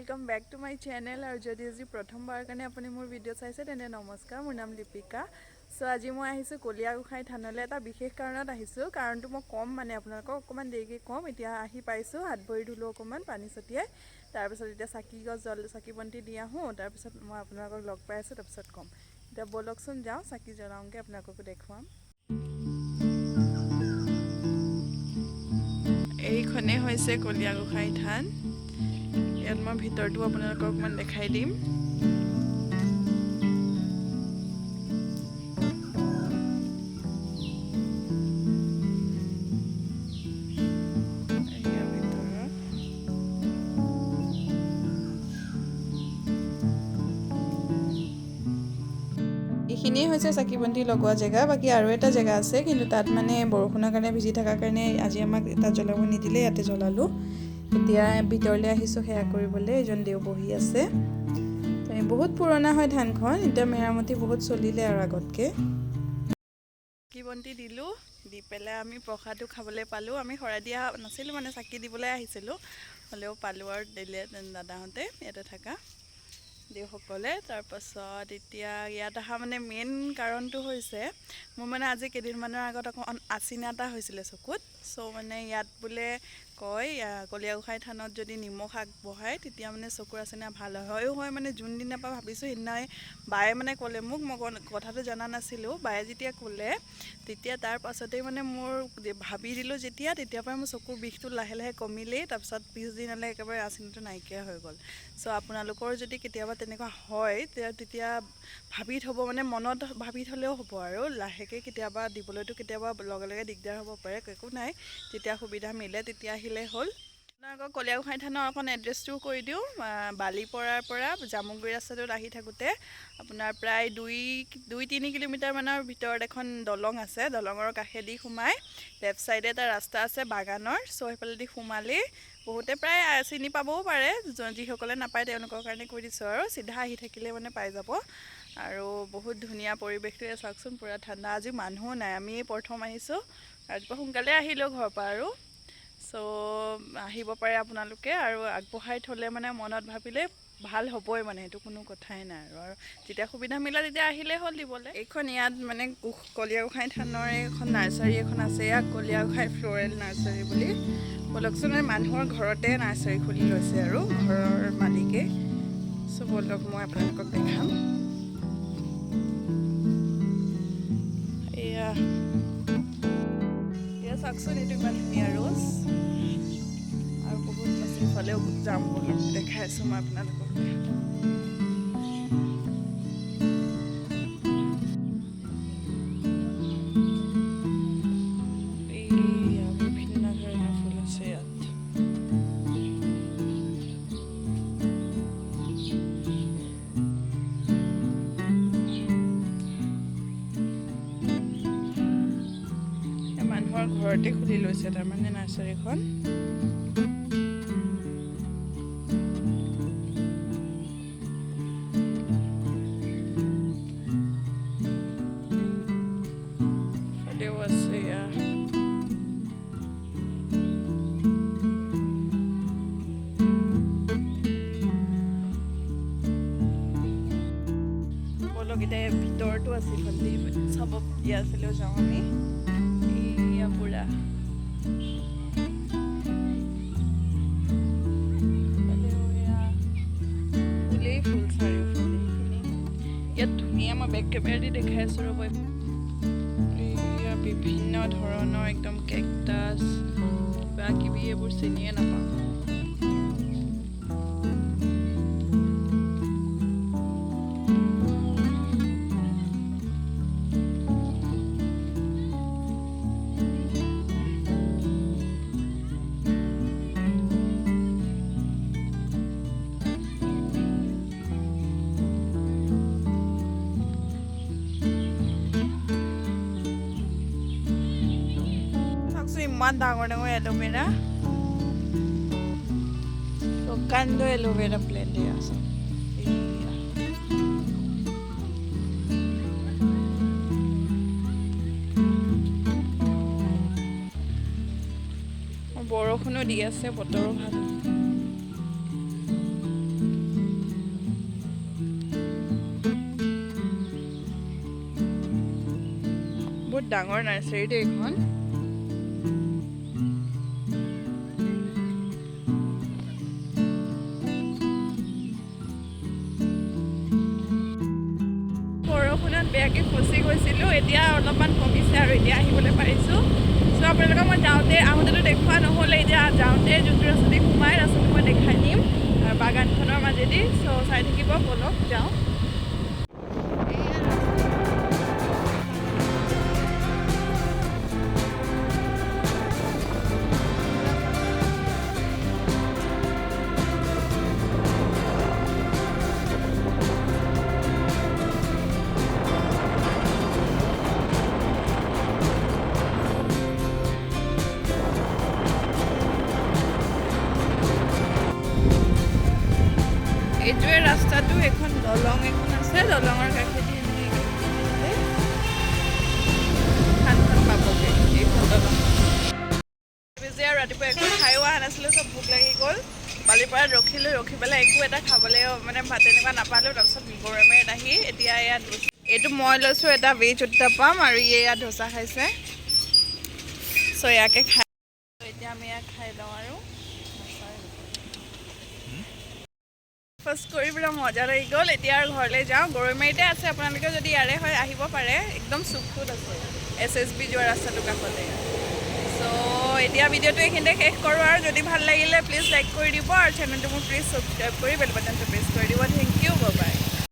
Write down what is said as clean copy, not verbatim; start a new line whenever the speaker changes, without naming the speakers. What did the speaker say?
Welcome back to my channel. আৰু যদি আজি প্ৰথমবাৰৰ কাৰণে আপুনি মোৰ ভিডিঅ' চাইছে, তেন্তে নমস্কাৰ, মোৰ নাম লিপিকা। চ' আজি মই আহিছোঁ কলীয়া গোঁসাই থানলৈ। এটা বিশেষ কাৰণত আহিছোঁ। কাৰণটো মই ক'ম, মানে আপোনালোকক অকণমান দেৰিকৈ ক'ম। এতিয়া আহি পাইছোঁ, হাত ভৰি ধুলোঁ অকণমান পানী ছটিয়াই। তাৰপিছত এতিয়া চাকি গছ জল চাকি বন্তি দি আহোঁ। তাৰপিছত মই আপোনালোকক লগ পাই আছোঁ, তাৰপিছত ক'ম। এতিয়া ব'লকচোন, যাওঁ, চাকি জ্বলাওঁগৈ, আপোনালোককো দেখুৱাম। এইখনেই হৈছে কলীয়া গোঁসাই থান। ইয়াত মই ভিতৰটো আপোনালোকক অকণমান দেখাই দিম। এয়া ভিতৰত। এইখিনিয়ে হৈছে চাকি বন্তি লগোৱা জেগা। বাকী আৰু এটা জেগা আছে, কিন্তু তাত মানে বৰষুণৰ কাৰণে ভিজি থকাৰ কাৰণে আজি আমাক তাত জ্বলাব নিদিলে, ইয়াতে জ্বলালোঁ। এতিয়া ভিতৰলৈ আহিছোঁ সেৱা কৰিবলৈ। এজন দেও বহি আছে। বহুত পুৰণা হয় থানখন, এতিয়া মেৰামতি বহুত চলিলে আৰু আগতকৈ। চাকি বন্তি দিলোঁ, দি পেলাই আমি প্ৰসাদো খাবলৈ পালোঁ। আমি শৰাই দিয়া নাছিলোঁ, মানে চাকি দিবলৈ আহিছিলোঁ, হ'লেও পালোঁ আৰু দিলে দাদাহঁতে, ইয়াতে থকা দেওসকলে। তাৰপাছত এতিয়া ইয়াত অহা মানে মেইন কাৰণটো হৈছে, মোৰ মানে আজি কেইদিনমানৰ আগত অকণ আচিনা এটা হৈছিলে চকুত। চ' মানে ইয়াত বোলে কয়, কলীয়া গোঁসাই থানত যদি নিমখ আগবঢ়ায়, তেতিয়া মানে চকুৰ আচিনা ভাল হয়। হয়ো হয়। মানে যোনদিনাৰ পৰা ভাবিছোঁ, সেইদিনাই বায়ে মানে ক'লে মোক। মই কথাটো জনা নাছিলোঁ। বায়ে যেতিয়া ক'লে, তেতিয়া তাৰ পাছতেই মানে মোৰ ভাবি দিলোঁ যেতিয়া, তেতিয়াৰ পৰাই মোৰ চকুৰ বিষটো লাহে লাহে কমিলেই। তাৰপিছত পিছদিনালৈ একেবাৰে আচিনাটো নাইকিয়া হৈ গ'ল। চ' আপোনালোকৰ যদি কেতিয়াবা তেনেকুৱা হয়, তেতিয়া ভাবি থ'ব, মানে মনত ভাবি থ'লেও হ'ব। আৰু লাহেকৈ কেতিয়াবা দিবলৈতো কেতিয়াবা লগে লগে দিগদাৰ হ'ব পাৰে, একো নাই, যেতিয়া সুবিধা মিলে তেতিয়া আহিলে হ'ল। আপোনালোকৰ কলীয়া গোঁসাই থানৰ অকণ এড্ৰেছটোও কৈ দিওঁ। বালিপৰাৰ পৰা জামুগুৰি ৰাস্তাটোত আহি থাকোঁতে আপোনাৰ প্ৰায় 2-3 কিলোমিটাৰমানৰ ভিতৰত এখন দলং আছে। দলঙৰ কাষেদি সোমাই লেফ্ট ছাইডে এটা ৰাস্তা আছে বাগানৰ। চ' সেইফালেদি সোমালেই বহুতে প্ৰায় চিনি পাবও পাৰে। যিসকলে নাপায়, তেওঁলোকৰ কাৰণে কৈ দিছোঁ আৰু চিধা আহি থাকিলে মানে পাই যাব। আৰু বহুত ধুনীয়া পৰিৱেশটোৱে চাওকচোন, পূৰা ঠাণ্ডা। আজি মানুহো নাই, আমি প্ৰথম আহিছোঁ। ৰাতিপুৱা সোনকালে আহিলোঁ ঘৰৰ পৰা আৰু। চ' আহিব পাৰে আপোনালোকে আৰু আগবঢ়াই থ'লে, মানে মনত ভাবিলে ভাল হ'বই, মানে সেইটো কোনো কথাই নাই আৰু। আৰু যেতিয়া সুবিধা মিলে, তেতিয়া আহিলেই হ'ল দিবলৈ। এইখন ইয়াত মানে কলীয়া গোঁসাই থানৰ এখন নাৰ্চাৰী এখন আছে ইয়াত, কলীয়া গোঁসাই ফ্ল'ৰেল নাৰ্চাৰী বুলি। ব'লকচোন, এই মানুহৰ ঘৰতে নাৰ্চাৰী খুলি লৈছে আৰু ঘৰৰ মালিকে। চ' ব'লক, মই আপোনালোকক দেখাম। এয়া, এয়া চাওকচোন, এইটো ইমান ধুনীয়া ৰ'জ। আৰু বহুত আছে, ইফালেও যাম, ব'লক, দেখাই আছোঁ মই আপোনালোকক। এইয়া বিভিন্ন ধৰণৰ ফুল আছে ইয়াত। এই মানুহৰ ঘৰতে খুলি লৈছে তাৰমানে নাৰ্চাৰীখন। ইফালেও আছে এয়া। ব'লক, এতিয়া ভিতৰতো আছে, ইফালে চাব, ইয়াৰ ফালেও যাওঁ আমি। এয়া পুৰা ইফালেও এয়া ফুলেই ফুল চাৰিওফালে। এইখিনি ইয়াত ধুনীয়া, মই বেক কেমেৰা দি দেখাই আছোঁ, ৰ'ব। এয়া বিভিন্ন ধৰণৰ একদম কেকটাছ, কিবা কিবি, এইবোৰ চিনিয়ে নাপাওঁ। চাওকচোন, ইমান ডাঙৰ ডাঙৰ এল'ভেৰা, প্ৰকাণ্ড এল'ভেৰা প্লেণ্ট এয়া চাওক। এইয়া। বৰষুণো দি আছে, বতৰো ভাল। ডাঙৰ নাৰ্চাৰী দেই এইখন। বৰষুণত বেয়াকৈ ফচি গৈছিলোঁ, এতিয়া অলপমান কমিছে আৰু এতিয়া আহিবলৈ পাৰিছোঁ। চ' আপোনালোকক মই যাওঁতে আহোঁতেতো দেখুওৱা নহ'লে, এতিয়া যাওঁতে যোনটো ৰাস্তাতে সোমাই ৰাস্তাটো মই দেখাই দিম আৰু বাগানখনৰ মাজেদি। চ' চাই থাকিব, ব'লক যাওঁ। এইটোৱে ৰাস্তাটো, এখন দলং এখন আছে, দলঙৰ কাষেদি এনেকৈ থানখন পাবগৈ এইখন দলং। যে আৰু ৰাতিপুৱা একো খায়ো অহা নাছিলোঁ, চব ভোক লাগি গ'ল। বালিপাৰাত ৰখিলোঁ, ৰখি পেলাই একো এটা খাবলৈ মানে ভাত তেনেকুৱা নাপালোঁ। তাৰপিছত গৰৈমাৰীত আহি এতিয়া ইয়াত এইটো মই লৈছোঁ এটা ভেজ উত্তাপাম আৰু ইয়ে ইয়াত ধোচা খাইছে। চ' ইয়াকে খাই এতিয়া আমি ইয়াক খাই লওঁ আৰু ফাৰ্ষ্ট কৰি পেলাই মজা লাগি গ'ল। এতিয়া আৰু ঘৰলৈ যাওঁ। গৰৈমাৰীতে আছে, আপোনালোকে যদি ইয়াৰে হয় আহিব পাৰে, একদম চুকটোত আছে, SSB যোৱা ৰাস্তাটোৰ কাষতে। চ' এতিয়া ভিডিঅ'টো এইখিনিতে শেষ কৰোঁ আৰু যদি ভাল লাগিলে প্লিজ লাইক কৰি দিব আৰু চেনেলটো মোৰ প্লিজ ছাবস্ক্ৰাইব কৰি বেল বাটনটো প্ৰেছ কৰি দিব। Thank you.